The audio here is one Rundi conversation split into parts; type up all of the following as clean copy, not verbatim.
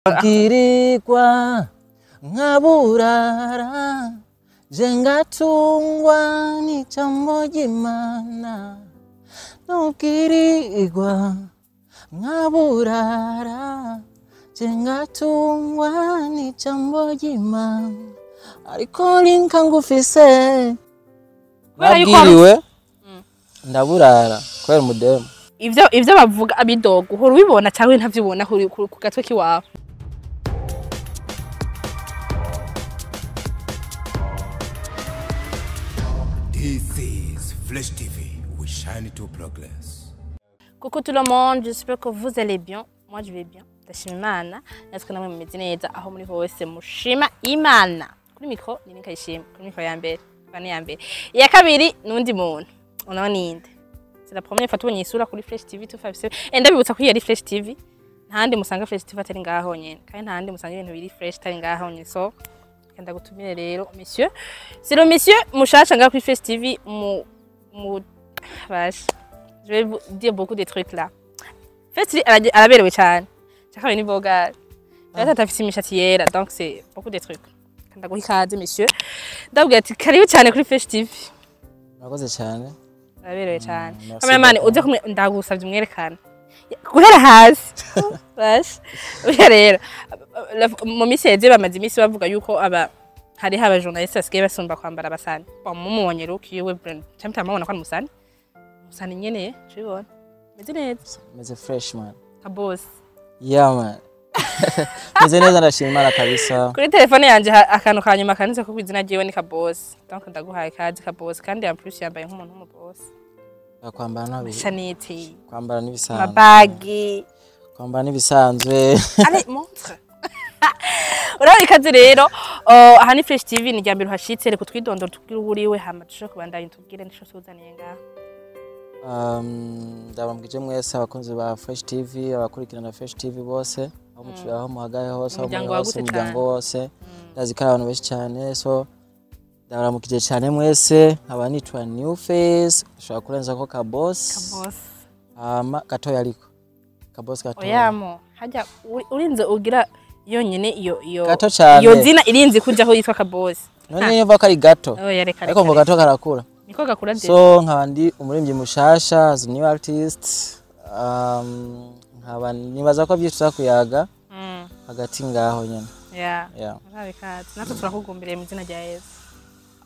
Bwirirwa nkaburara je ngatungwa n'ijambo ry'Imana, nubwirirwa nkaburara je ngatungwa n'ijambo ry'Imana, ariko linka ngufise. Kubera yuko Nabwiriwe ndaburara kubera umudemu. Ivyo bavuga abidogo uhora ubibona cyangwa ntavyibona ku gatwe kiwawe? This is Flash TV. We shine to progress. Coucou tout le monde, j'espère que vous allez bien. Moi je vais bien. Ndashima Imana, natwe namwe mumeze neza aho muri hose mushima Imana. Kuri micro ni Ninka Ishimwe, kuri micro ya mbere, bane ya mbere. Iya kabiri nundi muntu. Unaona ninde? C'est la première fois tubonye isura kuri Flash TV 257. Eh, ndabibutsa ko iyi ari Flash TV. Ntahandi musanga Flash TV atari ngaho nyene. Kandi ntahandi musanga ibintu biri fresh atari ngaho nyene. So, kanda gutumire rero monsieur. C'est le monsieur mushasha ngaho kuri Flash TV mu vache. Je vais vous dire beaucoup de trucs là. Flash TV araberewe cyane. Chaka ni boga. Data afite imishatsi yera, donc c'est beaucoup de trucs. Kanda guha ikaze monsieur. Ndabwira ati karibu cyane kuri Flash TV. Murakoze cyane. Araberewe cyane. Merci Cameraman beaucoup. uze kumwe ndagusabye umwerekane. Guhera hasi. Vache. Oya rero mu minsi yeze bamaze iminsi bavuga yuko aba hariho aba journaliste basigaye basumba kwambara basani. Bon, mumubonye look yiwe brand. Cyangwa mubona ko ari umusani. Umusani nyene, tubibona. Meze neza. Meze fresh man. Ka boss. Yeah man. Meze neza, ndashima Imana kabisa. Kuri telefone yanje akantu ka nyuma kanditse ko kwizina ryiwe ni ka boss. Donc ndaguhaye ikaze ka boss, kandi en plus yambaye nk'umuntu w'umu boss. Kwambara ntabi. Chanete, Kwambara n'ibisanzwe. amabagi. Kwambara n'ibisanzwe. Allez, montre. Urabona ikaze rero, aha ni Fresh TV, ni ryambere uhashitse, reka twidondore tubwire uwo uriwe hama dushobore kubandanya tubwire nico tuzaniye ngaha. Ndabambwije mwese abakunzi ba Fresh TV, abakurikirana Fresh TV bose, aho mucuye, aho muhagaye hose, aho muri Umuryango hose, wagutse umuryango cane. wose. Ndazi ko ari abantu benshi cyane, so ndabaramukije cyane mwese. Nkaba nitwa New Face, ushobora kurenza ko ka boss. Boss. Hama gatoya ariko. Ka boss gatoya. Oyamo, hajya urinze ugira yonyene iyo Gato cane. iyo zina irinze kujaho yitwa ka boss. None niyo ko ari gato. Oya reka Ariko ngo reka. gato karakura. Niko gakura de. So nkaba ndi umuririmbyi mushasha as new artist. Nkaba nibaza ko byinshi tuza kuyaga hagati ngaho nyene. Yeah. Yeah. Urabona ikaze. Natwe turakugumbiriye mu izina rya Yesu.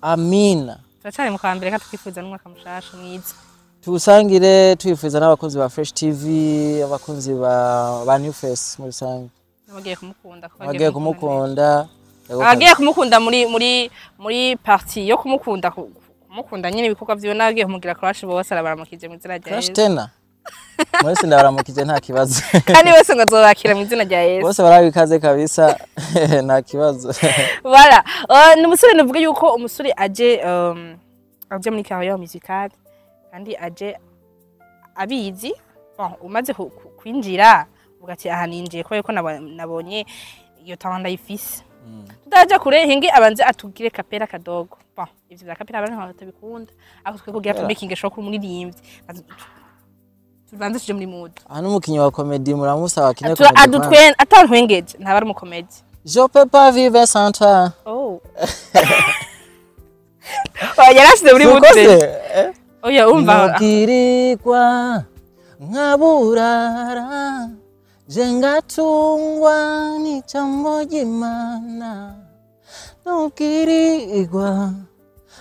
Amina. Turacari mu kwa mbere kandi twifuza n'umwaka mushasha mwiza. Tuwusangire twifuza n'abakunzi ba Fresh TV, abakunzi ba New Face muri rusange. N'abagiye kumukunda ko Abagiye kumukunda. Abagiye kumukunda muri party yo kumukunda kumukunda nyine ibikorwa vyiwe, n'abagiye kumugira crush bose arabaramukije mu izina rya Crush Yesu. tena. Mwese ndabaramukije nta kibazo. Kandi bose ngo azobakira mu izina rya Yesu. Bose barabikaze kabisa nta kibazo. Voilà. Ni umusore navuga yuko umusore aje muri carrière musicale kandi aje abizi. Bon, umaze kwinjira uvuga ati aha ninjiye kubera ko nabonye iyo talent ndayifise. Tutaja kure hingi abanze atugire kapera kadogo. Bon, ivyo vya kapera abantu batabikunda. Ako twe kugira Kapera. tumaking sure ko umuririmbyi. Tubanze tuje muri mood. Aha n'umukinyi wa comedy muramusaba akine comedy. Adutwen atantwengeje ntaba ari umukomedi. Je peux pas vivre sans toi. Oh. Oya yarashize muri mood. Sukoze, Rero. eh? Oya umva. Nubwirirwa nkaburara je ngatungwa n'ijambo ry'Imana, nubwirirwa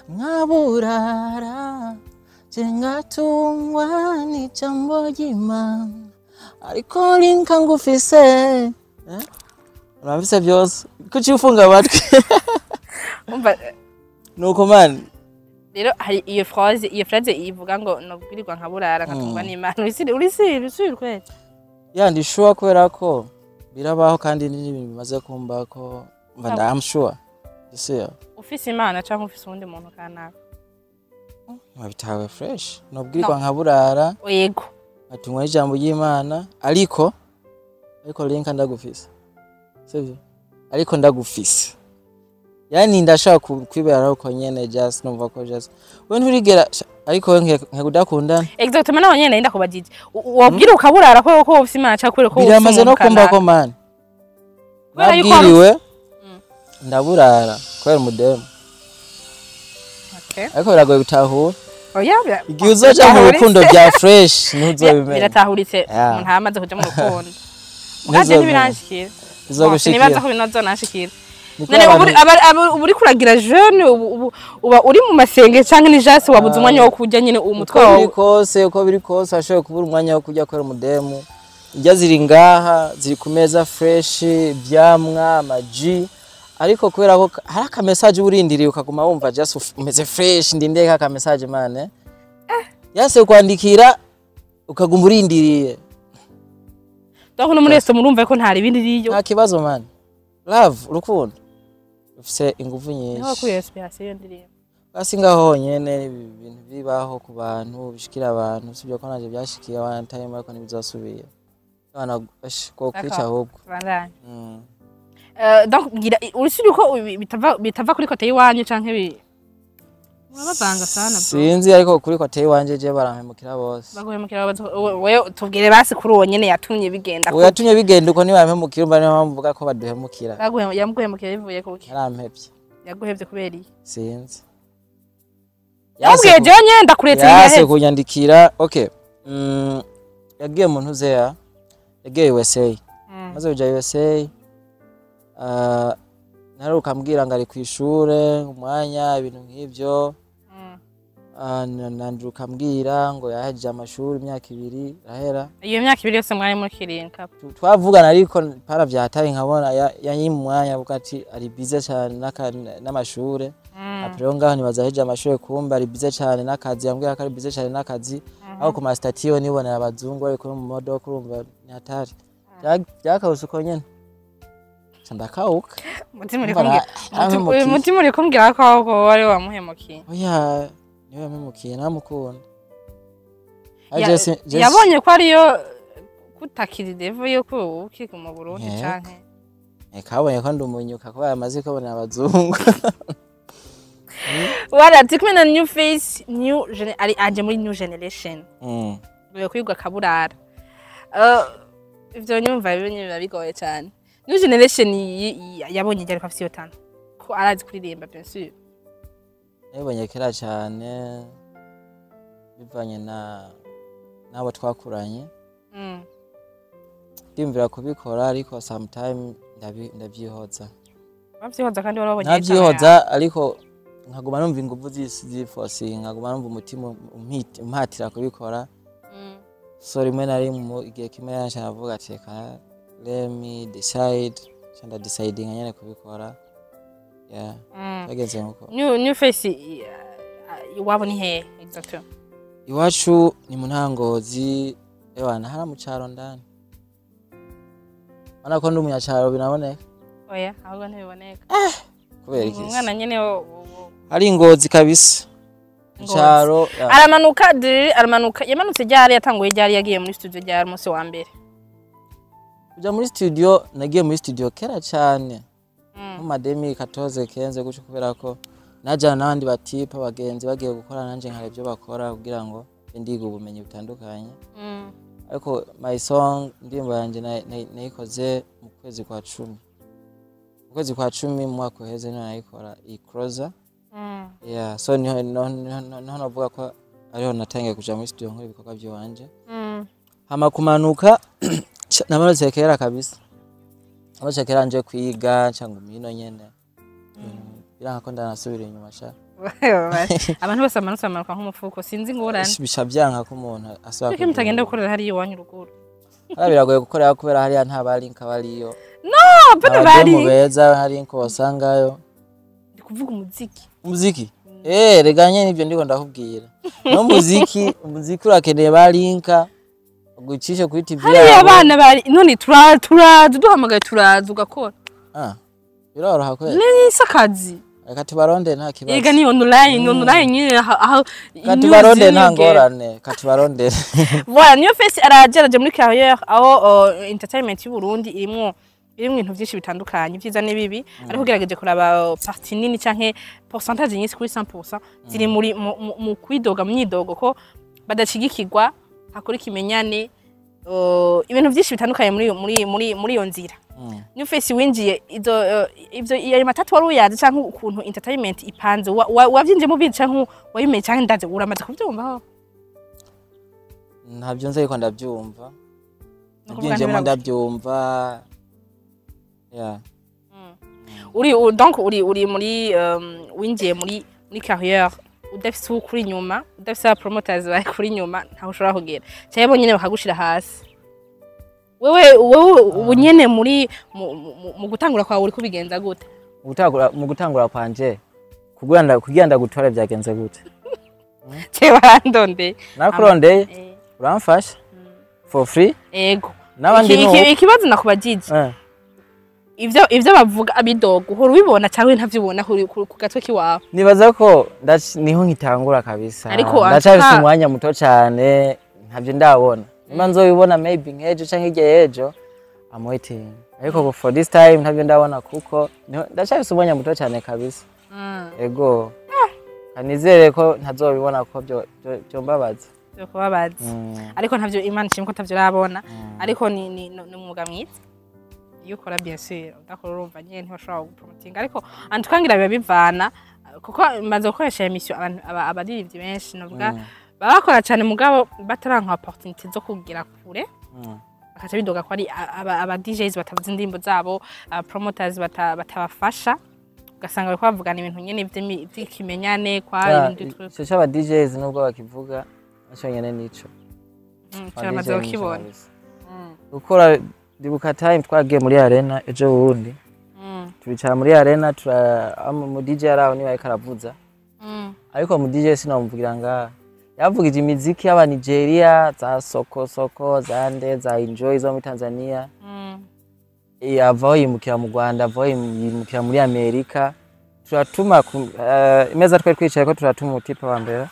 nkaburara je ngatungwa n'ijambo ry'Imana, ariko linka ngufise. Eh? Uramvise byose kuki ufunga amatwi? Umva Nuko man. Rero hari iyo phrase ivuga ngo nubwirirwa nkaburara nkatungwa n'Imana. Uri kweli. Ya, ndi sure kubera ko birabaho kandi ni ibintu bimaze kumba ko mba nda I'm sure. Ese Ufise Imana canke ufise uwundi muntu kanaka? Nkabitawe fresh. Nobwirirwa nkaburara Yego. atungwa n'ijambo ry'Imana, ariko linka ndagufise. Sivyo? Ariko ndagufise. Yani ndashaka kwibera uko nyene, just numva ko just we nturigera ariko we nkekudakundana. Exactement, naho nyene ndakubajije. Wobwira ukaburara ko ufise Imana canke kubera ko ufise Biramaze no umuntu kumba kanaka? ko man. Kubera yuko Nabwiriwe ndaburara kubera umudemu. Okay. Ariko biragoye gutahura. Oya, Igihe uzoja mu rukundo bya fresh ntuzobimenya. Biratahuritse. Yeah. Umuntu amaze kuja mu rukundo mugaje Ntuzobimenya. Ntibiranshikira. Bizogushikira. Sinibaza ko binozonanshikira. Niko None ubu abantu- ubu uri kuragira jeune, uba uri mu masenge canke ni jase wabuze umwanya wo kurya nyene umutwe Uko wawe? biri kose, uko biri kose, ashoboye kubura umwanya wo kurya kubera umudemu. Indya ziri ngaha, ziri ku meza fresh, ivyamwa, amaji, ariko kubera ko hari aka message uba urindiriye, ukaguma wumva just umeze fresh, ndindiriye ka message mane yase kwandikira, ukaguma urindiriye. Donc no muri resto murumva ko ntari ibindi riyo? Nta kibazo man, love, urukundo rufise inguvu Niho nyinshi. wakuye inspiration iyo ndirimbo? Basi ngaho honyene ibintu bibaho ku bantu, bishikira abantu, sibyo ko nanje byashikiye one time, ariko ntibizosubira. Abana ko kwica ahubwo. Bandanye. Donc ngira urusiri uko bitava kuri côté y'iwanyu canke bi murabavanga sana bro? Sinzi, ariko kuri côté iwanje je barampemukira bose. Baguhemukira wewe, tubwire basi kuri uwo nyene yatumye bigenda. Uwo yatumye bigenda uko nibampemukira, umva, niyo mpamvu mvuga ko baduhemukira. Yamuguhemukira bivuye kuki? Yarampevye. Yaguhevye kubera iki? Sinzi. Yamubwiye jewe nyene ndakuretse. Yase Yaheze. kunyandikira. Okay, yagiye mu ntuzeya, yagiye USA. Maze kuja USA, naheruka ambwira ngo ari kw'ishure umwanya, ibintu nk'ivyo. Nanduruka ambwira ngo yahejeje amashuri, imyaka 2 irahera. Iyo myaka 2 yose mwari muri kirinka? Twavugana ariko para vyataye, nkabona yanyima umwanya, avuga ati ari busy cyane n'amashure. Après rero ngaho nibaza yahejeje amashure, kumbe ari busy cyane n'akazi. Yambwira ko ari busy cyane n'akazi, aho ku ma statut yo nibonera abazungu bari kuri mu modoka, urumva ni hatari. Byakawuse uko nyene, ca ndakawuka. Mutima uri Umva kumbwira naramuhemukiye. Uyu mutima uri kumbwira ko ahubwo wari wamuhemukiye. Oya, niwe yamuhemukiye, namukunda. Yabonye ko ariyo kutakira idevo yo ko ukiri mu Burundi Yego. canke? Kabonye ko ndi umunyuka kubera amaze kubona abazungu. Voilà, turi kumwe na New Face, new ari aje muri new generation. Ugiye kwigwa kaburara. Ivyo nyumva binye biba bigoye cyane. New generation yabonye ryari ko afise iyo talent? Ko arazi kuririmba, bien sûr. Nabibonye kera cyane, bivanye na n'abo twakuranye. Ndiyumvira kubikora, ariko sometime ndavyihoza. Wavyihoza kandi wari wabonye talent? Nkavyihoza, ariko nkaguma numva inguvu zifosi, nkaguma numva umutima umpatira kubikora. So rimwe na rimwe, igihe kimwe yaje aravuga ati reka, let me decide, ca ndadecidinga nyene kubikora, yeah. Byageze nkuko. New Face, iwabo ni hehe exactement? Iwacu ni mu Ntangozi, ewana hara mu caro ndani. Ubona ko ndi umunyacaro, binaboneka? Oya, ahubwo ntibiboneka. Kubera iki? Umwana nyene Hari Ingozi kabisa mu Ngozi. caro ya. Aramanuka diriri, aramanuka. Yamanutse ryari? Yatanguye ryari? Yagiye muri studio ryari umunsi wa mbere? Kuja muri studio, nagiye muri studio kera cane, nko ma 2014, 15 gutyo, kubera ko najana n'abandi batipe abagenzi bagiye gukora, nanje nkara ibyo bakora kugira ngo ndiga ubumenyi butandukanye. Ariko my song, indirimbo yanje nayikoze mu kwezi kwa 10, mu kwezi kwa 10 mu mwaka uheze niho nayikora iyi closer. Yeah, so niho navuga ko ariho natangiye kuja muri studio nkora ibikorwa by'iwanje. Hama kumanuka, namanutse kera kabisa, namanutse kera nje kwiga, nca nguma ino nyene. Biranka ko ndanasubira inyuma sha. Abantu bose bamanutse bamanuka nk'umufuko, sinzi ingorane. Bica byanka ko umuntu asubira. Kuki mutagenda gukorera hariya iwanyu ruguru? Hariya biragoye gukorera kubera hariya nta barinka bariyo. No, bano Abademu bari beza hari nko wasangayo. Ndi kuvuga umuziki. Umuziki, eh, rega nyene ivyo ndiko ndakubwira, no muziki, umuziki urakeneye barinka ugucishe kuri TV Hariya yabo. abana bari none turaza duhamagaye, turaza ugakora. Ah, biroroha kweli. Nisi akazi. Reka tubarondere, nta kibazo. Yega ni online, ni online nyine aho Reka news tubarondere, nta ziriyongera. ngorane, reka tubarondere. Voilà, New Face araje muri carrière aho entertainment y'u Burundi irimwo ibintu byinshi bitandukanye, ibyiza n'ibibi, ariko ugerageje kuraba partie nini canke pourcentage nyinshi kuri 100% ziri muri mu kwidoga, mu myidogo ko badashigikirwa, hakora ikimenyane, ibintu byinshi bitandukanye muri iyo nzira. New Face winjiye izo ivyo ayo matatu wari uyazi, canke ukuntu entertainment ipanze wavyinjiyemo ubizi, canke wabimenye, canke ndaze uramaze kuvyumvaho? Ntabyo nzi, ariko ndabyumva. Ni ukuvuga Nabyinjiyemo ndabyumva, yeah. Donc uri muri winjiye muri carrière udafise uwo kuri inyuma, udafise aba promoters bari kuri inyuma, ntaho ushobora kugera, canke bo nyene bakagushira hasi. Wewe ubu nyene muri mu gutangura kwawe uri kubigenza gute? Mu gutangura kwanje, kugira ndagutware byagenze gute? Ce warandondeye. Nakurondeye, uramfasha for free. Ego. N'abandi nuko. Ikibazo nakubajije, ivyo bavuga abidoga uhora ubibona cyangwa ntavyibona ku gatwe kiwawe? Nibaza ko niho nkitangura kabisa. Ariko ndacyafise umwanya muto cyane, ntabyo ndabona. Nimba nzobibona maybe nk'ejo canke hirya y'ejo, I'm waiting, ariko for this time ntabyo ndabona kuko ndacyafise umwanya muto cyane kabisa. Ego, kanizere ko ntazobibona ko byombabaza. Byo kubabaza. Ariko ntavyo, Imana ishimwe ko ntavyo urabona. Ariko ni umwuga mwiza iyo ukora, bien sûr. Udakora urumva nyene ntibashobora gupromotinga, ariko en tout cas ngira biba bivana, kuko maze gukoresha émission abantu abaririmbyi benshi navuga baba bakora cyane mugabo bataranka opportunité zo kugira kure, bakaca bidoga ko ari aba DJs batavuze indirimbo zabo, aba promoters batabafasha, ugasanga bariko bavugana ibintu nyene vy'ikimenyane kwa ibindi Ico c'aba DJs nubwo bakivuga, naco nyene nico. Kiramaze Aba DJ nico kukibona. kabisa. Gukora, ndibuka time twagiye muri arena ejo bundi, turicara muri arena, tura mu DJ araho niba ariko aravuza, ariko mu DJ sinamuvugira ngaha, yavugije imiziki y'aba Nigeria, za soko soko, za nde, za enjoy zo muri Tanzania. Avaho yimukira mu Rwanda, avaho yimukira muri Amerika. Turatuma imeza twari twicaye ko, turatuma umutipe wa mbere,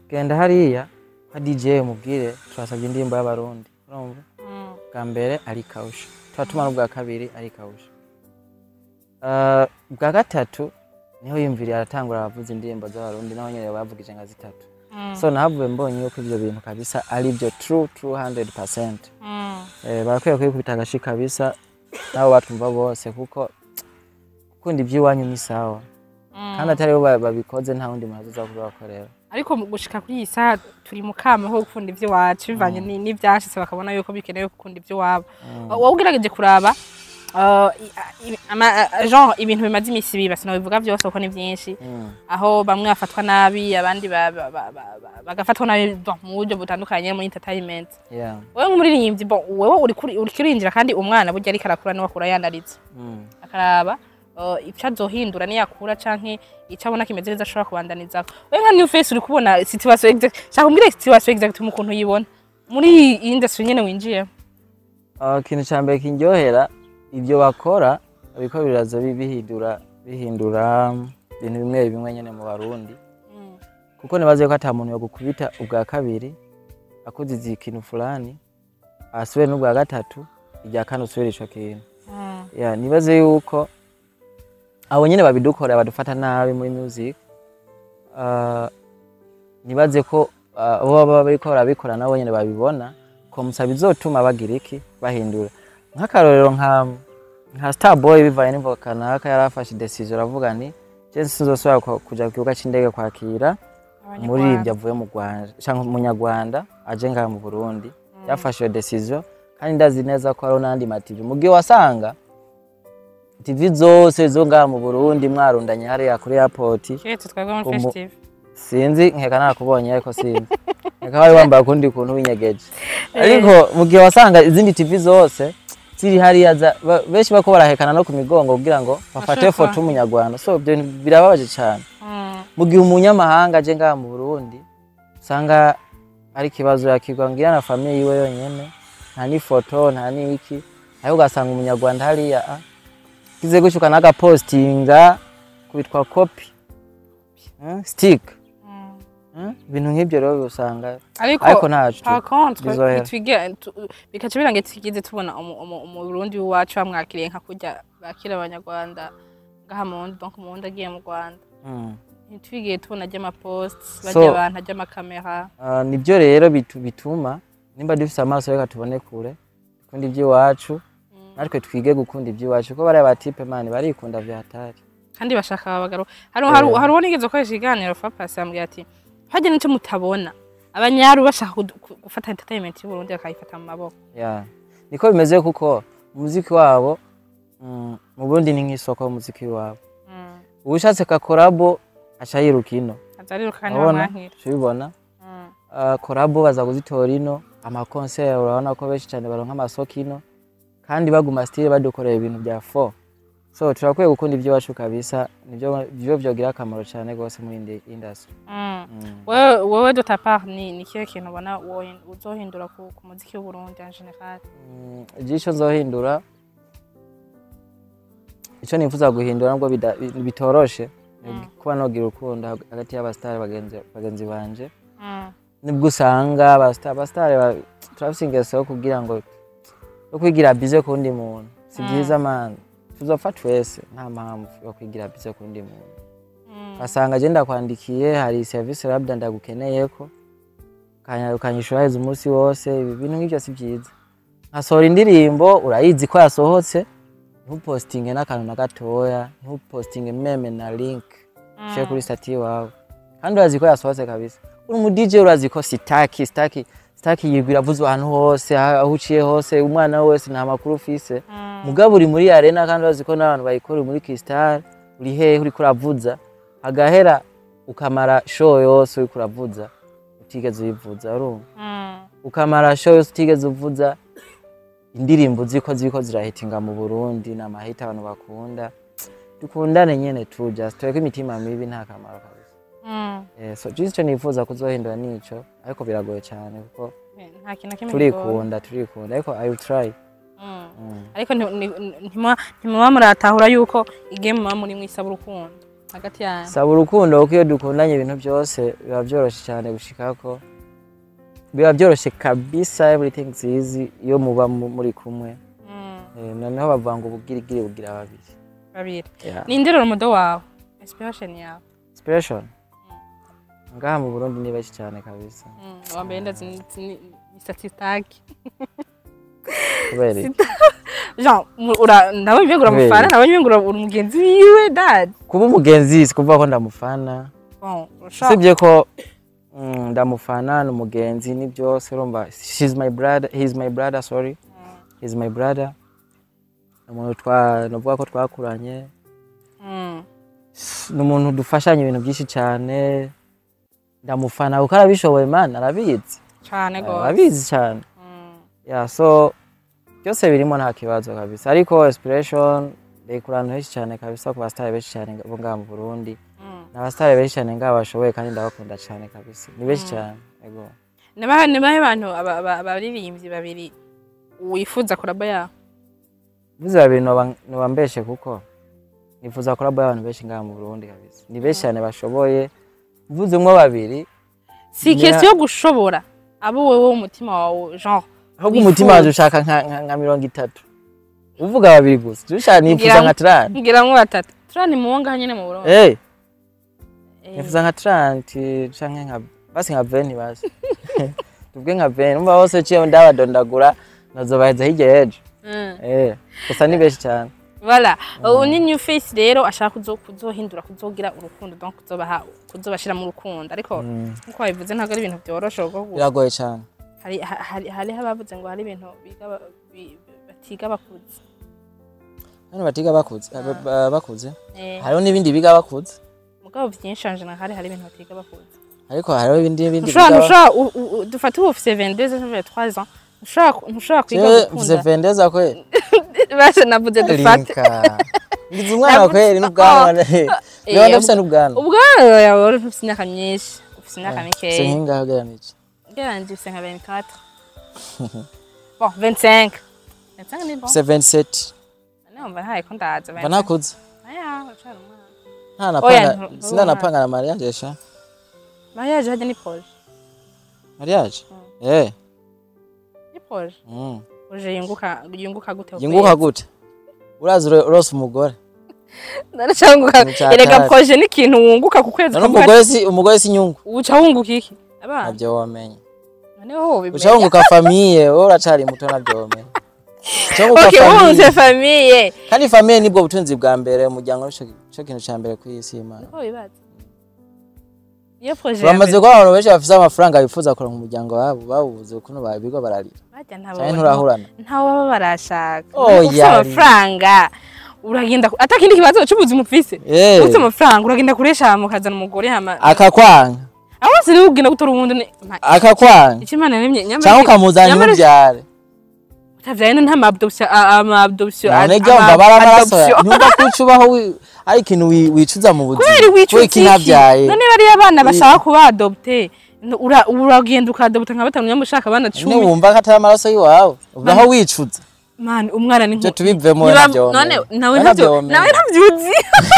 genda hariya kwa DJ umubwire turasabye indirimbo y'Abarundi. Urumva, bwa mbere ari kawusha, turatuma n'ubwa kabiri ari kawusha. Bwa gatatu niho yumviriye aratangura abavuza indirimbo z'Abarundi, naho nyene bavugije nka zitatu. So nahavuye mbonye yuko ivyo bintu kabisa ari byo true true 100%. Barakwiye kwikubita agashi kabisa nabo batwumva bose, kuko gukunda iby'iwanyu ni sawa, kandi atari bo babikoze nta wundi muntu azoza kubibakorera. Ariko mu gushika kuri iyi saha turi mu kama ko gukunda ivy'iwacu bivanye n'ivyashitse, bakabona yuko bikenewe gukunda ivy'iwabo. Wowe ugerageje kuraba genre ibintu bimaze imisi biba, sinabivuga vyose kuko ni vyinshi, aho bamwe bafatwa nabi, abandi bagafatwa nabi, bon, mu buryo butandukanye muri entertainment. Wewe nk'umuririmbyi, bon, wewe uriko urinjira, kandi umwana burya ariko arakura niwe akura yandaritse, akaraba ico azohindura niyakura canke ico abona kimeze neza ashobora kubandanizako. Wewe nka New Face uri kubona situation exact, shaka umbwire situation exact mu kuntu uyibona muri iyi industry nyene winjiyemo. Ikintu ca mbere kindyohera, ibyo bakora biriko biraza bihindura ibintu bimwe bimwe nyene mu Barundi, kuko nibaze ko ata muntu yogukubita ubwa kabiri akuziza ikintu fulani, asubire n'ubwa gatatu, irya kane usubire ico kintu. Yeah, nibaze yuko abo nyene babidukora badufata nabi muri music, nibaze ko abo baba bariko barabikora nabo nyene babibona ko musa bizotuma bagira iki, bahindura. Nk'akarorero nka Starboy, bivanye n'imvo kanaka yarafashe decision aravuga ni je sinzosubira kuja ku kibuga c'indege kwakira umuririmbyi avuye mu Rwanda canke umunyarwanda aje ngaha mu Burundi. Yafashe iyo decision, kandi ndazi neza ko hariho n'andi ma TV, mu gihe wasanga TV zose zo ngaha mu Burundi mwarundanye hariya kuri airport. Kiretse twebwe muri Fresh TV. Sinzi, nkeka nakubonye, ariko sinzi, nkeka wari wambaye ukundi kuntu winyegeje. Ariko mu gihe wasanga izindi TV zose ziri hariya benshi bako barahekana no ku migongo kugira ngo bafate Bashobore foto umunyarwanda. So ibyo bintu birababaje cyane, mu gihe umunyamahanga aje ngaha mu Burundi usanga ari ikibazo, yakirwa ngira na famille yiwe yonyene, nta n'ifoto nta n'iki, ariko ugasanga umunyarwanda hariya kize gutyo n'agapostinga kubitwa copy, stick. Ibintu nk'ibyo rero usanga ariko ariko ntaco par contre bizohera. Bikaca birangiye twigeze tubona Umurundi w'iwacu bamwakiriye nka kurya bakira Abanyarwanda ngaha mu Burundi, donc Umurundi agiye mu Rwanda, ntitwigiye tubona ajya amapost bajya abantu ajya amakamera. Nibyo rero bituma nimba dufise amaso reka tubone kure, kundi iby'iwacu. Natwe twige gukunda iby'iwacu, kuko bariya ba type, man, barikunda vya hatari. Kandi bashaka abagabo. Hari uwo nigeze gukoresha ikiganiro fa pasi, ambwira ati hajya nico mutabona, abanyaru bashaka gufata entertainment y'u Burundi bakayifata mu maboko. Yeah. Niko bimeze, kuko umuziki wabo mu Burundi ni nk'isoko y'umuziki wabo. Uwushatse ka collabo aca yiruka ino. Azariruka kandi Urabona? bamwankira. Ubibona? Collabo baza kuzitora ino, ama concert urabona ko benshi cyane baronka amasoko ino, kandi baguma still badukorera ibintu bya fo. So turakwiye gukunda iby'iwacu kabisa, nibyo byo byogira akamaro cyane rwose muri industry. Wewe de ta part, ni kihe kintu ubona uzohindura ku muziki w'u Burundi en général? Ico nzohindura, ico nifuza guhindura nubwo bitoroshe, ni kuba nogira urukundo hagati y'abasitari bagenzi banje. Nibwo usanga abasitari turafise ingeso yo kugira ngo yo kwigira bize ku wundi muntu. Si byiza, man, tuzopfa twese, nta mpamvu yo kwigira bize ku wundi muntu. Asanga je ndakwandikiye, hari service labda ndagukeneyeko, ukanyishura heza umunsi wose. Ibi bintu nk'ivyo si byiza. Nkasohora indirimbo, urayizi ko yasohotse, ntupostinge n'akantu na gatoya, ntupostinge même na link ushire kuri statut iwawe, kandi urazi ko yasohotse kabisa. Uri umu DJ, urazi ko sitaki sitaki sitaki yigwa iravuzwa ahantu hose, aho uciye hose, umwana wese nta makuru ufise. Mugabo uri muri arena, kandi urazi ko n'abantu bayikora, uri muri Crystal, uri hehe, uriko uravuza, agahera ukamara show yose uriko uravuza utigeze uyivuza, urumva? Ukamara show yose utigeze uvuza indirimbo ziko ziriko zirahitinga mu Burundi, ni amahita abantu bakunda. Dukundane nyene tu, just tureke imitima mibi, nta kamaro kabisa. So just ico nifuza kuzohindura nico, ariko biragoye cyane kuko Nta kintu na kimwe kigoye. turikunda, turikunda, ariko I will try. Ariko ntimuba muratahura yuko igame muba muri mwisaba urukundo hagati yanyu? Saba urukundo, kuko iyo dukundanye ibintu byose biba byoroshe cyane gushikako, biba byoroshe kabisa, everything is easy iyo muba muri kumwe. Noneho bavuga ngo ubugirigiri bugira babiri. Babiri. Yeah. Ni nde role model wawe, inspiration yawe? Inspiration ngaha mu Burundi ni benshi cyane kabisa. Wa mbere ndazi ni Satistaki. Kubera iki? Jean ura nawe mbega uramufana? Kubera Nawe mbega uri umugenzi wiwe dad? Kuba umugenzi si kuvuga ko ndamufana. Bon, urashobora. Usibye ko ndamufana, ni umugenzi, ni byose, urumva, she's my brother, he's my brother, sorry, he's my brother. Ni umuntu twa novuga ko twakuranye, ni umuntu dufashanya ibintu byinshi cyane. Ndamufana kuko arabishoboye, man, arabizi. Cane gose. Arabizi cyane. Yeah, so byose birimo, nta kibazo kabisa, ariko inspiration ndayikura ahantu henshi cyane kabisa, ku basitari benshi cyane bo ngaha mu Burundi. Ni abasitari benshi cyane ngaha bashoboye, kandi ndabakunda cyane kabisa, ni benshi cyane, yego. Nibahe bantu abaririmbyi babiri wifuza collabo yawe? Mvuze babiri noba mbeshe, kuko nifuza collabo y'abantu benshi ngaha mu Burundi kabisa, ni benshi cyane bashoboye. Mvuze umwe, babiri, Si question yo gushobora, abo wewe umutima wawe genre ahubwo umutima wanje ushaka nka 30, uvuga babiri gusa dushaka, nifuza nka 30. Ngira ngo batatu turani muwo ngaha nyene mu Burundi. Nifuza nka 30 canke nka basi nka 20, basi tuvuge nka 20. Umva, bose uciye ndabadondagura nazobaheza hirya y'ejo. Gusa ni benshi cyane. Voilà. Ubu ni new face rero ashaka kuzohindura, kuzogira urukundo, donc kuzobaha, kuzobashira mu rukundo, ariko nkuko babivuze ntabwo ari ibintu byoroshe kuko Biragoye cyane. Hariho abavuze ngo hari ibintu biga batiga bakuze. Hano batiga bakuze, bakuze. Eh. Hariho n'ibindi biga bakuze. Mugabo vyinshi en général hari ibintu batiga bakuze. Ariko hariho ibindi Ntushobora biga. Ntushobora dufate ubu ufise 22 ans, 23 ans, ntushobora kwiga Jewe mfise gukunda. vendeza kweli. Basha navuze dufate. Linka, ngize umwana kweli n'ubwanwa, niba ndafise n'ubwanwa. Ubwanwa yawe ufise imyaka myinshi, ufise imyaka Se mikeya. nkingaho ugereranije? Ugereranije ufise nka 24, bon, 25, 25 ni bon. Mfise 27. Numva ntaye ko ndaza. Mba nakuze. Aya, uracari umwana. Oya, Ntanapanga, sindanapanga na mariage sha. Mariage hajya ni projet. Mariage eh. Ni projet. Projet yunguka gute? Yunguka gute? Urazi urose umugore. Naracunguka. Ni ca Erega kare. projet ni ikintu wunguka ku kwezi. None umugore si inyungu? Uca wunguka iki? Abana? Ntabyo wamenya. Noneho Uca wunguka famille, wowe uracari muto, ntabyo wamenya. Cyo Okay, wunze famille. Kandi famille nibwo butunzi bwa mbere, umuryango nico kintu ca mbere kw'isi y'Imana. Ko bibaza niyo projet ya Bamaze mbere. kuba abantu benshi bafise amafaranga bifuza kuronka umuryango wabo, bawubuze ukuntu babirwa bararira. Barya ntabo. Canke nturahurana? Ntawe baba barashaka. Oh, Ufise yari. amafaranga uragenda atakindi kibazo c'ubuzima ufise. Ufise amafaranga uragenda kuresha hama ukazana umugore hama Akakwanga. Aho hose niwe ugenda gutora uwundi Akakwanga. Icyo Imana yaremye nyamara Canke ukamuzana ntubyare. Utavyaye nta ma adoption, ama adoption. None gamba baramaraso ntumva ko ucubaho ari ikintu wicuza mu buzima. Kubera wicuza Kubera ikinavyaye. None bariya abana bashaka kuba adopte, uragenda ukadopta nka batanu nyamara ushaka abana None 10. wumva ko atari amaraso y'iwawe, ubaho wicuza. Man, umwana ni Ivyo tubivemo. Niba- Navyo none womenya. nawe Nawe ntavyo navyo womenya. nawe ntavyuzi.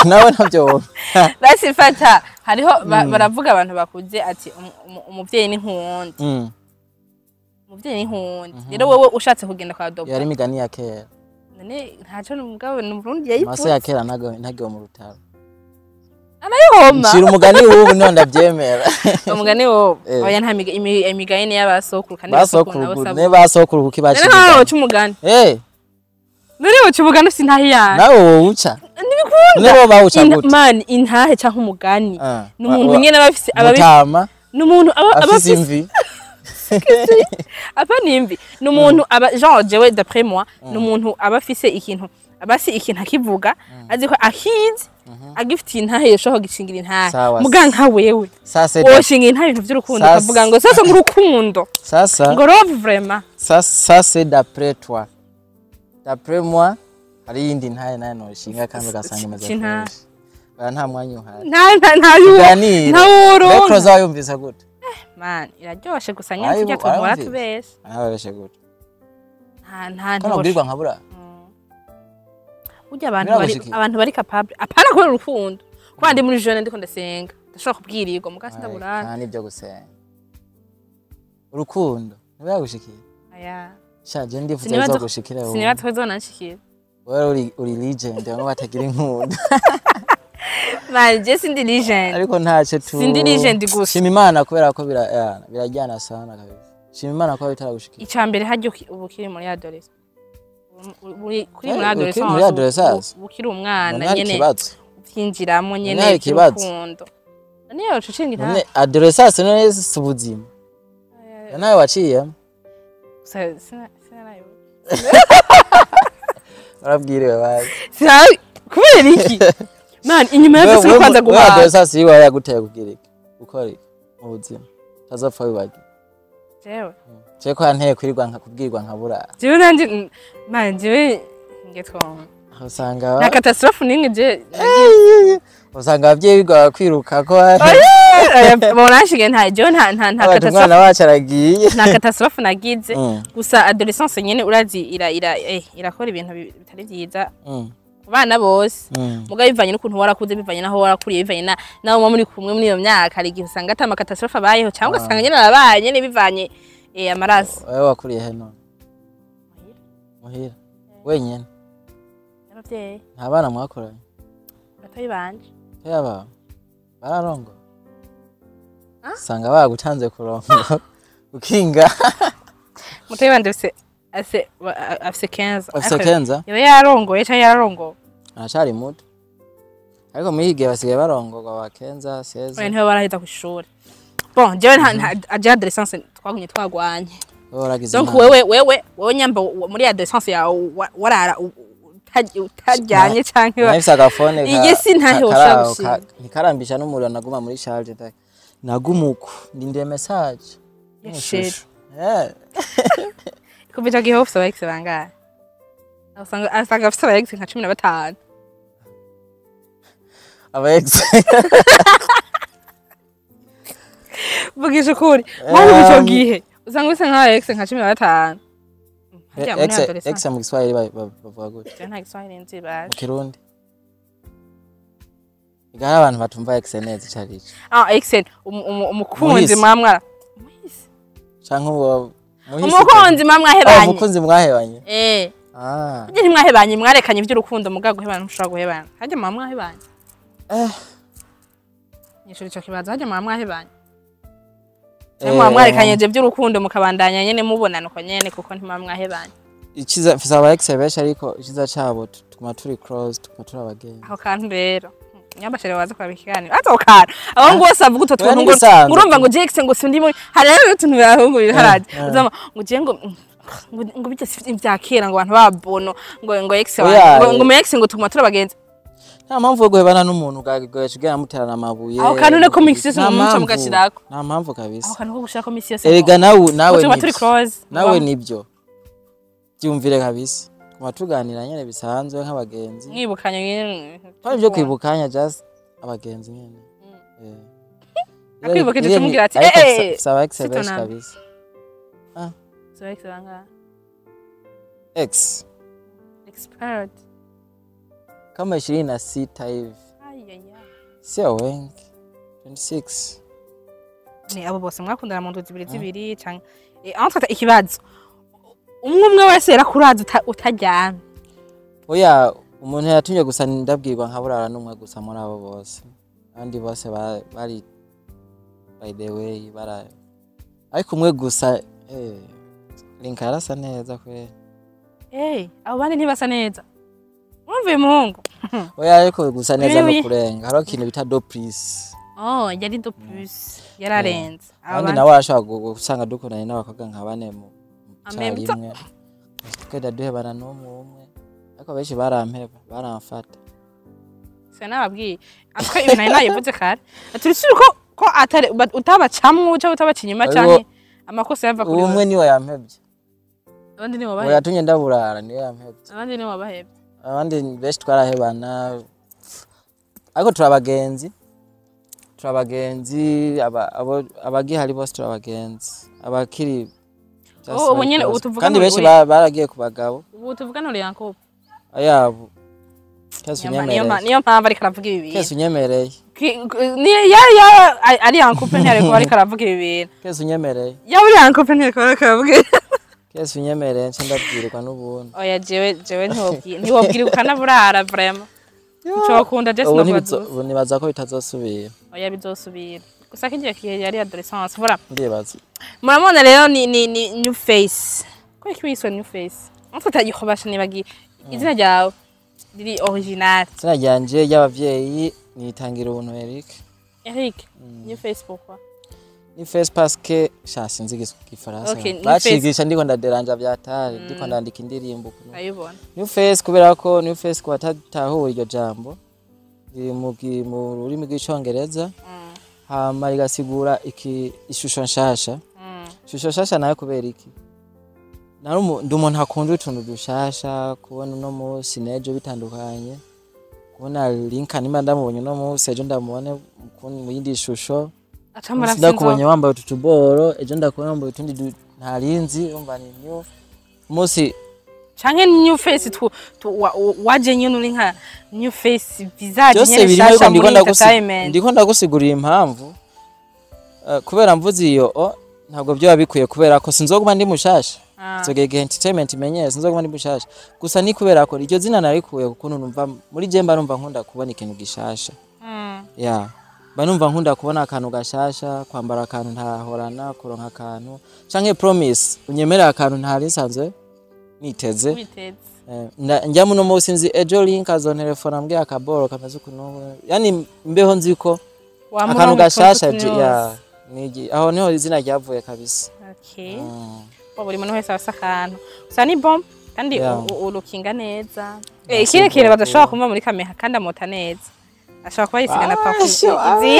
Nawe navyo womenya. Basi fata hariho baravuga abantu bakuze ati umuvyeyi ni nkuwundi. Umuvyeyi ni nkuwundi, rero wewe ushatse kugenda kwa adopta. Yari imigani ya kera. None ntaco n'umugabo ni Umurundi Amaso yayipfutse. ya kera ntago mu rutaro. Anayihoma. Nshira umugani w'ubu niho ndabyemera. Umugani wo Eh. oya, nta imigani ni y'abasokuru kandi basokuru nabo Basokuru sabo. ne basokuru kuki None bacira nkawe imigani? woca umugani? Eh. None woca umugani ufise intahe yawe? Nawe wowuca. Ntibikunda. None bo bawuca gute? Man, intahe canke umugani Ah, ni umuntu nyene aba afise Mutama ni umuntu aba afise afise imvi. Apa ni imvi, ni umuntu aba genre jewe d'après moi ni umuntu aba afise ikintu, aba asi ikintu akivuga azi ko akizi agifitiye intahe yoshobora kugishingira intahe. Sawa. Muga nka wewe Sasa woshinga intahe ibintu vy'urukundo ukavuga ngo sasa ngo urukundo sasa ngo love vraiment. Ça, ça c'est d'après toi. D'après moi, hari iyindi ntahe nayo noshinga kandi ugasanga imeze C'intahe. fresh. Oya, nta mwanya uhari. Nta yuwo Tuganire. nta woronka. Mbega Closer wayumvise gute? Man, iraryoshe gusa nyene tujya tuhora Wayumvise? tubesha. Arababeshe gute? Nta Ko nabwirwa nkabura? Burya abantu bari Biragushikira. abantu bari capable apana kubera urukundo, kuba ndi muri jeune ndiko ndasenga ndashobora kubwirirwa muga sindaburara. Nta n'ibyo gusenga. Urukundo ntibiragushikira? Aya. Sha, je ndifuza bizogushikira wowe. Sinibaza ko bizonanshikira. Wewe uri legend, bamwe batagira inkunda. Man, je sindi legend. Ariko ntacyo tu. Sindi legend gusa. Shima Imana kubera ko birajyana sana kabisa. Shima Imana kuba bitaragushikira. Icya mbere harya ubu ukiri muri adolescence, kuri Eh, muri ukiri muri adolescence adolescence? ubu ukiri umwana None hari nyene ikibazo? ubyinjiramo nyene None hari ikibazo? by'urukundo none yoca ushinga intahe. None adolescence none si ubuzima? Nawe waciyemo. Gusa sinarayoba. Warabwiriwe bazi. Kubera iki man inyuma ya byose kwanza Wewe guhaha? adolescence yiwe yaguteye kugira iki? Gukora iki mu buzima? Utazopfa wibagiwe. Jewe Je ko yanteye kwirirwa nka kubwirwa nkabura. Jewe nanje man jewe ngetwa Usanga nta catastrophe nimwe je. Usanga abavyeyi bigora kwiruka ko Bonanshige nta jewe nta bati catastrophe. umwana wacu aragiye. Nta catastrophe nagize. Gusa adolescence nyene urazi ira ira eh irakora ibintu bitari byiza ku bana bose. Mugabo bivanye n'ukuntu warakuze, bivanye n'aho warakuriye, bivanye na nawe muba muri kumwe muri iyo myaka, hari igihe usanga ata makatastrophe abayeho cyangwa ugasanga nyene arabaye nyene bivanye amaraso. Wewe wakuriye he none? Muhira. Wenyene? Abavyeyi. Nta bana mwakoranye? Batoyi banje. Yaba bararongo. Usanga bagutanze kurongo ukinga. Mutoyi wanje afise 15. Afise Ariko kenza? yoba yarongoye canke yararongowe. Aracari muto. Ariko muri iki gihe basigaye barongorwa ba kenza, Oya, seze. ntiba baraheza kw'ishuri. Bon, jewe nta aje adolescence twagumye twagwanye. Wowe waragize Donc Imana. wewe nyamba muri adolescence yawe warara utaryanye canke Nahise agafone Iyi si ntahe woshobora gushinga. ntikarambisha n'umuriro, naguma muri charge naguma uko ndindiriye message. Ya chéri. Eh. Kuva ico gihe ufise aba ex bangahe? Asanga afise aba ex nka 15. Aba ex. Vugisha ukuri, wowe ico gihe usanga ufise nk'aba ex nka 15. Harya muri Ex adolescence. ex mu Kiswahili bavuga gute? Jewe nta Giswahili nzi baje. Mu Kirundi. Ega hari abantu batumva ex neza ico ari cyo. Ah, ex umukunzi Muhisi. mwamwara. Muhisi. Canke uwo muhisi. Umukunzi Oh, mwamwahebanye. umukunzi mwahebanye. Eh. Ah. Harya ntimwahebanye, mwarekanye ivy'urukundo mugabo guhebana ntushobora guhebana. Harya mwamwahebanye. Eh. Nyishura ico kibazo, harya mwamwahebanye. Eh, Mwa mwarekanye je by'urukundo mukabandanya nyene mubonana uko nyene kuko ntimwamwahebanye. Ikiza mfise aba ex benshi, ariko ikiza cabo tuguma turi close, tuguma turi abagenzi. Aho kantu rero, nyambashere waza kuraba ikiganiro, azo kantu abahungu bose bavuga utwo Oya, tuntu ngo n'ibisanzwe. Urumva ngo Jex ngo sindi muri, hari rero utuntu abahungu biharaje Eh. uzama ngo je ngo bijya si ibya kera, ngo abantu babono ngo ex Oya, wanjye ngo mu ex ngo tuguma turi abagenzi. Nta mpamvu yo guhebana n'umuntu ugagoresha ugenda muterana amabuye. Aho kantu niko misi yose Nta mu muco mpamvu. mugashirako. Nta mpamvu kabisa. Aho kantu ko gushirako misi yose Erega nawe ngo tuguma turi nibyo. close. Nawe nibyo, byumvire kabisa, tuguma tuganira nyene bisanzwe nk'abagenzi. Mwibukanye nyene. Twari ibyo kwibukanya, just abagenzi nyene. Eh. Akwibukije Iriya tumubwira ati, ariko "Eh, eh, mfise aba ex sito benshi nami." kabisa. So ex bangahe? Ex Expired. Kama 26 hivi. Ayaya. Sio wengi, 26. Ni abo bose mwakundana mu ndwi zibiri zibiri canke entre ikibazo, umwe umwe wese yarakuraza utaryamye? Oya, umuntu yatumye gusa ndabwirwa nkaburara n'umwe gusa muri abo bose. Abandi bose bari by the way bara, ariko umwe gusa, Linka yarasa neza kweli. Abo bandi ntibasa neza, urumva uyu muhungu. Oya, ariko gusa neza Oui, oui. no kurenga, hariho ikintu bita de plus. Oh, yari de plus, yararenze. Abo Abandi bandi- nawe arashobora gusanga dukundanye n'abakobwa nka bane mu En même temps. rimwe, tukagenda duhebana n'umwe umwe, ariko benshi barampeba, baramfata. Sinababwiye atwe ibintu nari nayivuze kare, turi sûr ko atari utabacamwo cyangwa utabaca inyuma Hariho- canke amakosa yava kuri Umwe niwe yampebye. Abandi ni Uwo wabahebye. yatumye ndaburara niwe yampebye. Abandi ni wabahebye. Abandi benshi twarahebana, ariko turi abagenzi, abagihari bose turi abagenzi, abakiri just Oh, ubu like nyene us. ubu tuvuga Kandi ngo benshi baragiye ku bagabo. Ubu tuvugana uri Yakobo. Ayabo kese Niyo unyemereye. Niyo mpamvu ariko aravuga ibi bintu. Kese unyemereye. Ni ya ari Yakobo, ntiyari kuba ariko aravuga ibi bintu. Kese unyemereye. Yaba uri Yakobo, ntiyari kuba ariko aravuga ibi. Kese unyemereye nce ndabwirwa n'ubuntu. Oya, jewe ntiwobwira ukanaburara, vraiment ncokunda je. Ubu Sinokubaza. ubu nibaza ko bitazosubira. Oya, bizosubira, gusa kigiye kihe yari adolescence, voilà. Ndibaza. Murabona rero ni new face. Ko iki wiswe new face? Mfata yihobasha, nibagiye izina ryawe riri original. Izina ryanje ry'abavyeyi nitangira ubuntu Eric. Eric new face, pourquoi? Ni face parce que sha sinzi igifaransa. Okay, new Bacigisha ndiko ndaderanja vyatari, ndiko ndandika indirimbo ukuntu. Ndayibona. New face kubera ko new face ku batatahura iryo jambo riri mu rurimi rw'icongereza, hama rigasigura iki ishusho nshasha. Ishusho nshasha nayo kubera iki? Ndi umuntu akunda utuntu dushasha, kubona uno munsi n'ejo bitandukanye, kubona Linka nimba ndamubonye uno munsi, ejo ndamubone mu yindi shusho. Acamara. Ndakubonye wambaye utu tuboro, ejo ndakubona wambaye utundi ntarinzi, urumva ni new umunsi. Canke new face waje nyene uri nka new face visage Byose nyene birimo, ariko shasha ndiko muri ndagusi- entertainment. ndiko ndagusigurira impamvu. Kubera mvuze iyo o ntabwo byoba bikwiye, kubera ko sinzoguma ndi mushasha. Nzogera igihe entertainment imenyere, sinzoguma ndi mushasha. Gusa ni kubera ko iryo zina narikuye kukuntu numva muri je, mba numva nkunda kubona ikintu gishasha. Ya, mba numva nkunda kubona akantu gashasha, kwambara akantu ntahorana, kuronka akantu canke promise unyemerera akantu ntari nsanzwe niteze. Witeze. Njya muno munsi nzi ejo Link azontelefona ambwira akaboro kameze ukuntu, yani mbeho nzi ko akantu gashasha ya nigi, aho niho izina ryavuye kabisa. Okay. Bo buri muntu wese afise akantu, gusa ni bon kandi urukinga neza. Ikindi kintu badashobora kumva muri kamera, kandi amota neza, ashobora kuba yisiga na parfum nziza.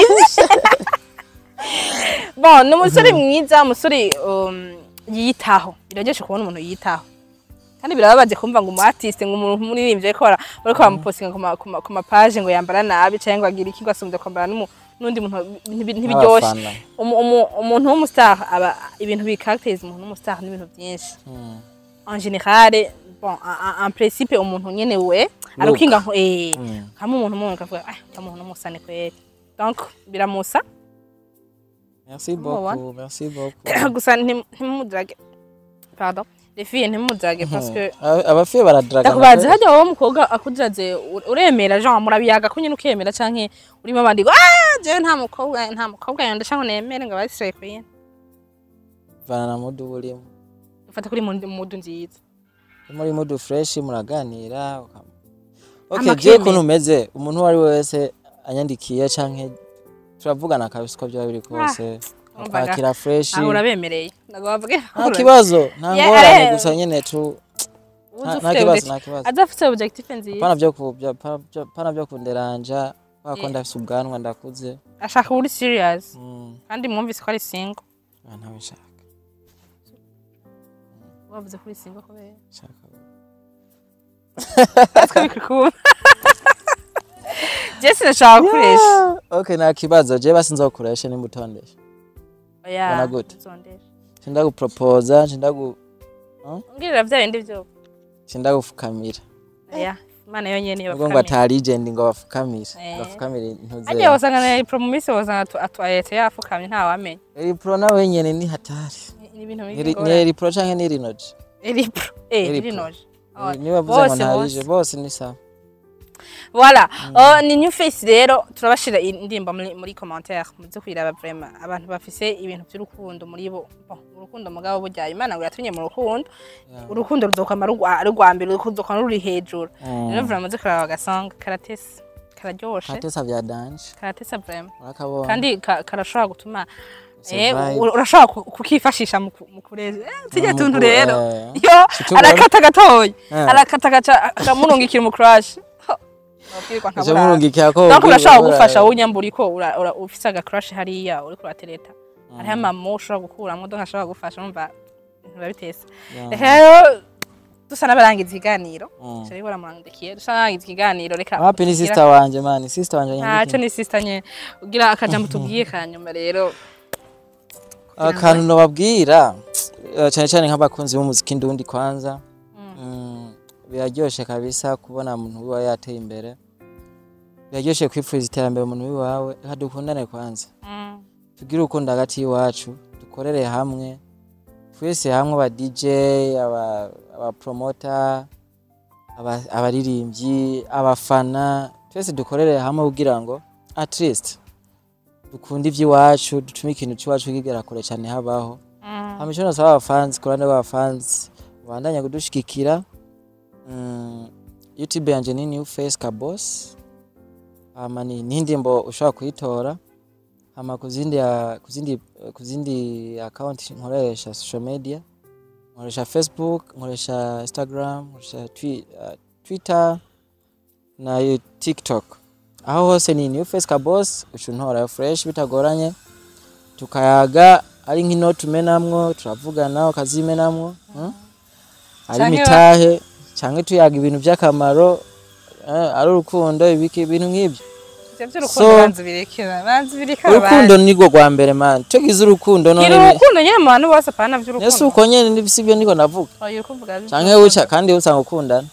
Bon, ni umusore mwiza, umusore yiyitaho. Biraryoshe kubona umuntu yiyitaho, kandi birababaje kumva ngo umu artiste, ngo umuntu umuririmbyi ariko bariko baramupostinga ku ma page ngo yambara nabi canke ngo agira iki, ngo asumbye kwambara n'undi muntu. Ntibiryoshe. N'abafana. Umuntu w'umustar aba ibintu bicaracterize umuntu w'umustar n'ibintu byinshi. En général, bon, en principe umuntu nyene we arukinga nko hamwe umuntu akavuga: "Ah, umuntu n'umusane kweri." Donc biramusa. Merci Mubona. beaucoup, merci beaucoup. Gusa ntimumudrague, pardon, les filles, ntimumudrague parce que Abafiye baradragana. Ndakubaza, hajya wowe umukobwa akudraze uremera, genre murabiyaga ko nyine ukemera, canke urimo abandi ngo: "Ah, jewe nta mukobwa yonde canke nemere ngo abasiraye kuri Vana na mudu burimo. Ufata kuri mu mudu nziza. Muri mood fresh muraganira. Okay, Amakemera. je kuntu umeze, umuntu uwo ari we wese anyandikiye canke turavugana kabisa, uko byaba biri kose Umvaga. kwakira fresh. Aho urabemereye, ntabwo bavuge. Nta kibazo, nta Yeah, ngorane. eh. Gusa nyene tu Uzi nta ufite kibazo, objectif, nta kibazo. aza afite objectif nziza. Pana byo ku bya- pana byo- pana byo kunderanja kubera ko ndafise ubwanwa, ndakuze. Ashaka uri serious. Kandi mwumvise ko ari single. Ah, ntawe nshaka. Wavuze ko uri single kubera Nshaka twe bikukuma. Je sinashaka gukoresha. Okay, nta kibazo, je basi nzokoresha nimba utondesha. Oya. Bona gute? Uzondesha. Ncinda gupropoza, ncinda gu Umbwirira bya bindi byo. Ncinda gufukamira. Oya, Imana yonyene Ubwo ngo bafukamira. ata legend ngo bafukamire. Bafukamire ntuze. Agiye wasanga na April mu minsi, wasanga atwayete yafukamye, ntawamenya. Eri Pro nawe nyene ni hatari. Ni ibintu Ni ni Eri Pro canke ni Rinoje? Eri Pro, eh. Eri Pro. Rinoje. Niba bavuze ngo Bose, nta bose. legend, bose ni sawa. Voilà. Oh, ni New Face rero, turabashira indirimbo muri commentaire, muze kuyiraba. Vraiment, abantu bafise ibintu by'urukundo muri bo. Bon, urukundo mugabo burya Imana ngo yatumye mu rukundo. Urukundo ruzokwama rugwa mbere, urukundo ruzokwama ruri hejuru. Rero vraiment muze kuraba agasanga karatesa, kararyoshe. Katesa vya danger. Karatesa vraiment. Urakabona. Kandi karashobora gutuma Survive. urashobora kukifashisha mu kureza tujya Mu tuntu rero. Yo. Situbona. Arakata gatoya. Arakata gaca akamurungikira mu crush. Nobwirwa Uje nkaburara. murungikira ko Donc urashobora gufasha wowe nyambura ko ufise aga crush hariya uriko uratereta, hariho amamo ushobora gukuramo, donc ashobora gufasha. Umva, biba bitesa. Rero dusa n'abarangiza ikiganiro. Cari waramurandikiye, dusa n'abarangiza ikiganiro, reka Wapi, ni sister wanje man, sister wanje ntaco yandikiye. Ni sister nyene ugira akajambo tubwiye kanyuma rero. Akantu nobabwira, cyane cyane nk'abakunzi b'umuziki ndundi kwanza, biraryoshe kabisa kubona umuntu wiwawe yateye imbere, biraryoshe kwipfuriza iterambere umuntu wiwawe. Reka dukundane kwanza, tugire urukundo hagati y'iwacu, dukorere hamwe twese hamwe, aba DJ, aba promoter, abaririmbyi, abafana, twese dukorere hamwe kugira ngo at least dukunde iby'iwacu, dutume ikintu cy'iwacu kigera kure cyane habaho. Hama ico nasaba abafanzi, ku ruhande rw'abafanzi, babandanya kudushigikira. YouTube yanje ni New Face Kabos, hama ni n'indirimbo ushobora kuyitora. Hama kuzindi account nkoresha social media, nkoresha Facebook, nkoresha Instagram, nkoresha Twitter na TikTok, aho hose ni New Face Kabos. Uca untora fresh bitagoranye, tukayaga, ari nk'inoti umenamwo turavugana ukazimenamwo, Ari imitahe canke tuyaga ibintu by'akamaro, ari urukundo, ibiki, ibintu nk'ibyo. Ivyo by'urukundo banza ubirekera, banza ubirekera. Urukundo nirwo rwa mbere man, tugize urukundo none Gira urukundo nyene mu bantu bose, apana nese vy'urukundo. Uko nyene sibyo niko navuga. Oya, uri kuvuga Canke uca kandi usanga ukundana.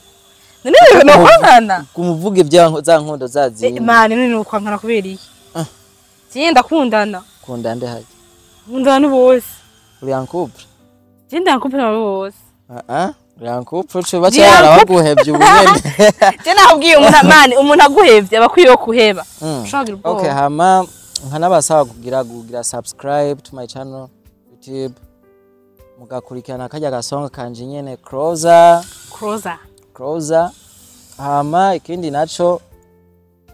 None ni ukwankana? Kumuvuga ibya za nkundo za zindi. Mani, none ni ukwankana kubera iki? Ah. Je ndakundana. Kunda nde haje? Nkundana n'ubose. Uri en couple? Je ndakundana n'abo bose. Ah ah, uri en couple uca baca Ndi en couple. barabaguhevye ubu nyene. Je nakubwiye, umuntu mani, umuntu aguhevye aba akwiye kuheba. Ushobora kugira ubwoba. Okay, hama nkanabasaba kugira subscribe to my channel YouTube, mugakurikirana karya gasonga kanje nyene, Closer. Closer. Closer. Hama ikindi naco,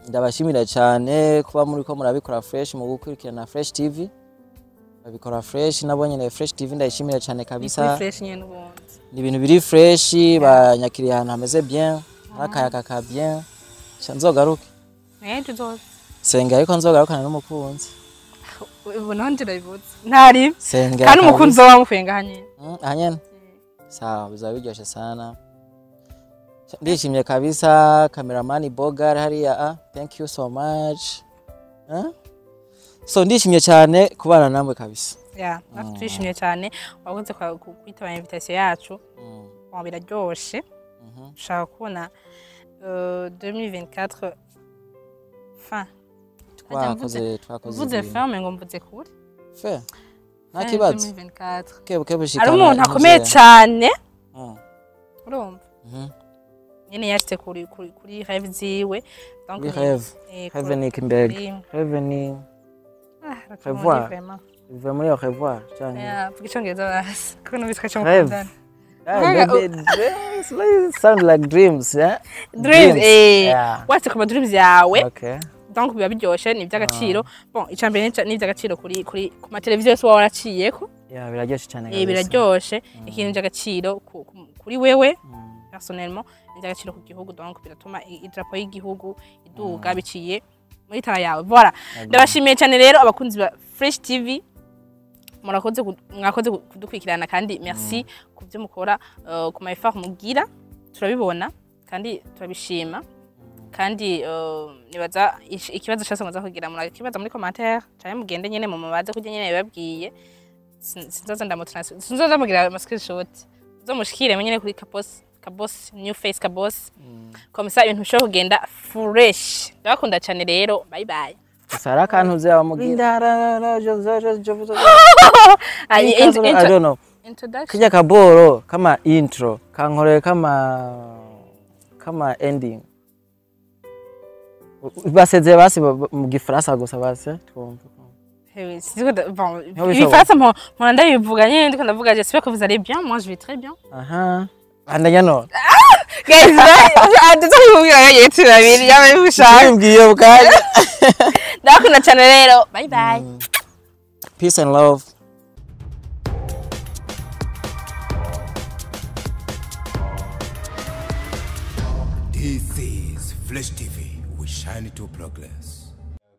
ndabashimira cyane kuba muri ko murabikora fresh mu gukurikirana Fresh TV, babikora fresh nabo nyene. Fresh TV ndayishimira cyane Ni kuri kabisa. Fresh nyene n'ubundi. Ni ibintu biri fresh, banyakiriye ahantu hameze bien, hari akayaga ka bien. Sha nzogaruke. Eh, tuzoza. Senga, ariko nzogarukana n'umukunzi. Ubu naho ndirabivuze. Ntari. Senga. Kandi umukunzi wawe wamukuye ngaha nyene. Aha nyene sawa, bizaba biryoshe sana. Ndishimye kabisa. Cameraman Bogar hariya, ah, thank you so much. Eh? So ndishimye cyane kubana namwe kabisa. Yeah, natwe turishimye cyane, wakoze kwitaba invitation yacu. Bon, biraryoshe. Ushaka kubona 2024 fin. Twakoze Mvuze ibintu. fin, ngo mvuze kure. Fe nta Fin kibazo. 2024. Kebuke bushikana. Ari umuntu akomeye cyane. Urumva? Mhm. Nyene yashitse kuri rêve ziwe. Donc Kuri rêve. Rêve ni imbega? Rêve ni Ah, Revoir. vraiment. Biva muri au revoir canke Yeah, vuga icongereza basi. Kuko numvise ko Rêve. mukundana. Ah, baby, dreams like, sound like dreams, yeah? Dreams, eh. Yeah. Watse ku ma dreams yawe. Okay. Donc biba biryoshe, ni iby'agaciro. Bon, icya mbere ni iby'agaciro kuri ku mateleviziyo yose waba waraciyeko. Yeah, biraryoshe cyane Eh, kabisa. Biraryoshe, ikintu by'agaciro kuri wewe personnellement, ni iby'agaciro ku gihugu. Donc biratuma idarapo y'igihugu iduga biciye muri tara yawe. Voilà, ndabashimiye cyane rero abakunzi ba Fresh TV, murakoze mwakoze kudukurikirana, kandi merci ku byo mukora, ku ma effort mugira, turabibona kandi turabishima. Kandi nibaza ikibazo cyose muza kugira, murakibaza muri commentaire cyangwa mugende nyene mu mubaze kurya nyene bibabwiye. Sinzoza ndamutransfer, sinzoza mugira ama screenshot, uzomushikire nyene kuri Kabos, Kabos New Face, Kabos, comme ça ibintu bishobora kugenda fresh. Ndabakunda cyane rero, bye bye. Gusa hari akantu uzaba mubwira. Ah, I don't know. Introduction. Kijya kaboro kama intro kankoreye kama ending. Basezeye basi mu gifaransa gusa basi twumva. Eh oui, c'est bon, Oui, ça va. ibifaransa mpora ndabivuga nyene, ndiko ndavuga: j'espère que vous allez bien, moi je vais très bien. Aha, bandanya none. Guys, bye. Ndetse yetu babiri yaba bishaka. Mbwiye bwaje. Ndabakunda cyane rero, bye bye. Peace and love. This is Flash TV. We shine to progress.